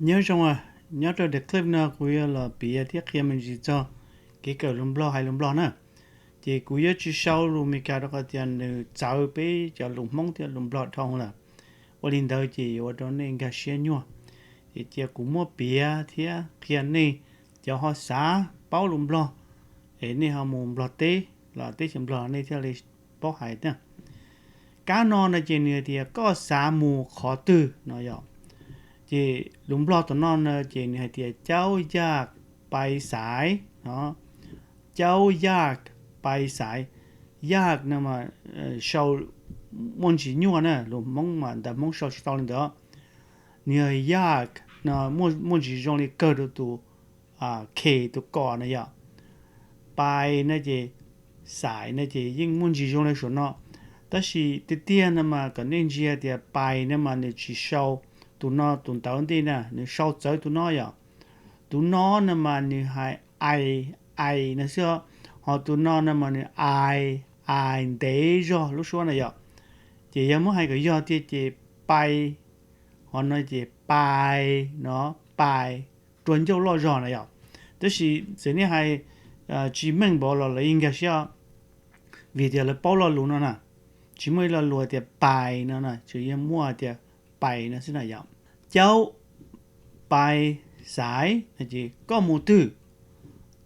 Nyob zoo, nyob rau daim clip no kuv yuav los piav thiab qhia me ntsis txog kev kawm lus Nplog hais lus Nplog na. Ces kuv yuav tsis sau lus Meskas rau qhov tias nws txawv peb cov lus Hmoob thiab lus Nplog dhau lawm. Ua li ntawd ces yuav ua rau nej nkag siab nyuaj. Ces cia kuv muab piav thiab qhia nej cov ho xav paub lus Nplog, es nej ho mus Nplog teb los teb chaws Nplog nej thiaj li paub hais na. Kab no no ces nws hais tias koj xav mus qhov twg no yom. Ces lus Nplog tom no no ces nws hais tias caub yaj pai xaiv no. Caub yaj pai xaiv. Yaj no mas sau muaj ntsis nyuaj na, lus Hmoob mas ntawv Hmoob sau tsis tau li ntawd. Nws yog yaj no muaj ntsis zoo li kawg rau tus k, tus kos na yom. Pai no ces, xaiv no ces yeej muaj ntsis zoo li saum no. Tab sis tiag tiag no mas kom nej ntsia tias pai no mas nws tsis sau tus no tus ntawv ntej na, nws sau txawv tus no yom. Tus no no mas nws hais ais, ais no xwb, ho tus no no mas nws ais, ais ntev zog lub suab na yom. Ces yog muab hais kom yog tiag ces pai, ho no ces pai no, pai, rua ncauj loj zog na yom. Tab sis txawm nej hais tsis meej npaum los lawv yeej nkag siab, vim tias lawv paub lo lus no na. Tsis muaj ib lo lus tias pais no na, tsuas yog muaj tias pais no xwb na yom. Caub pai xaiv no ces koj mus twg.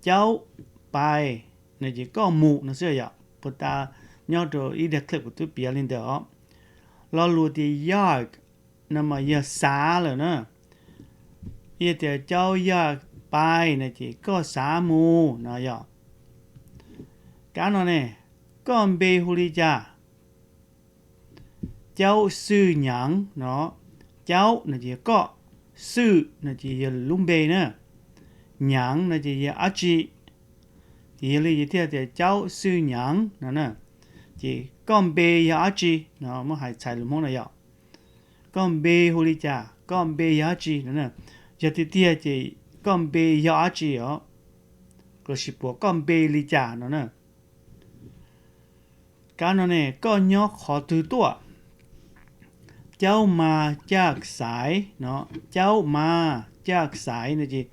Caub pai no ces koj mus no xwb yom. Puas tas nyob rau ib daim clip kuv twb piav li ntawd os. Lo lus tias yaj no mas yog xav lawm na. Yog tias caub yaj pai no ces koj xav mus no yom. Kab no ne, koj npe hu li cas? Caub xwj nyav no. Caub no ces koj, xwj no ces yog lub npe na, nyav no ces yog dab tsi. Ces yog li thiaj tias caub xwj nyav no na. Ces koj npe yog dab tsi no, muab hais txhais lus Hmoob no yom. Koj npe hu li cas, koj npe yog dab tsi no. Yog tiag tiag ces koj npe yog dab tsi os, lossis puas koj npe li cas no na. Kab no ne, koj nyob qhov twg tuaj? Caub mas caj xaiv no. Caub mas caj xaiv no ces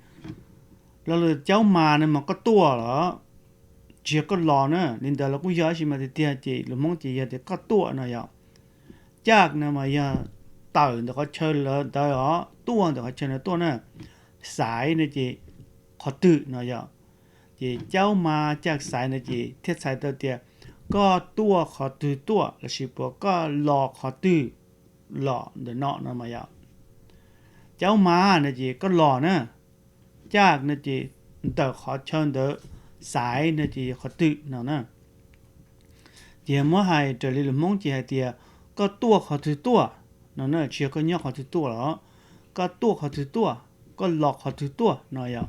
lo lus caub mas no mas koj tuaj los, tsis yog koj los na. Li ntawd los kuj yog tab sis mas tiag tiag ces lus Hmoob ces yog tias koj tuaj no yom. Caj no mas yog tawm ntawm qhov chaw lawv ntawd os, tuaj ntawm qhov chaw ntawd tuaj na. Xaiv no ces qhov twg no yom. Ces caub mas caj xaiv no ces thiaj txhais tau tias koj tuaj qhov twg tuaj lossis puas koj los qhov twg los ntawm no no mas yom. Caub mas no ces koj los na, caj no ces ntawm qhov chaw ntawd, xaiv no ces yog qhov twg no na. Ces muab hais raws li lus Hmoob ces hais tias koj tuaj qhov twg tuaj no, tsis yog koj nyob qhov twg tuaj los, koj tuaj qhov twg tuaj, koj los qhov twg tuaj no yom.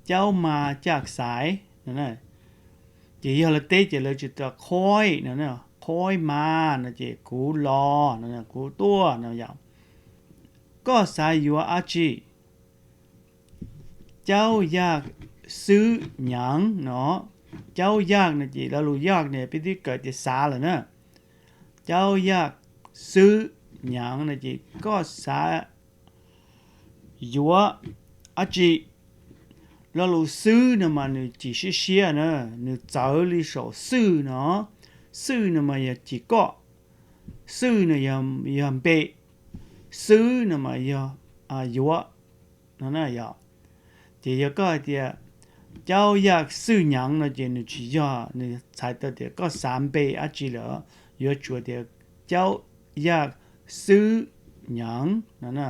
Caub mas caj xaiv no. Ces yog lawv teb ces lawv tsis tas khoib no, khoib mas no ces kuv los no, kuv tuaj no yom. Koj xav yuav dab tsi? Caub yaj xwb nyav no. Caub yaj no ces lo lus yaj no peb twb kawm tias xav lawm na. Caub yaj xwb nyav no ces koj xav yuav dab tsi. Lo lus xwb no mas nws cim siab siab na, nws txawv li saum xwj no. Xwj no mas yog cim koj, xwj no yog npe, xwb no mas yog yuav no na yom. Ces yog koj hais tias caub yaj xwb nyav no ces nws tsis yog, nws txhais tau tias koj xav npe dab tsi lawm, yuav tsum tias caub yaj xwb nyav no.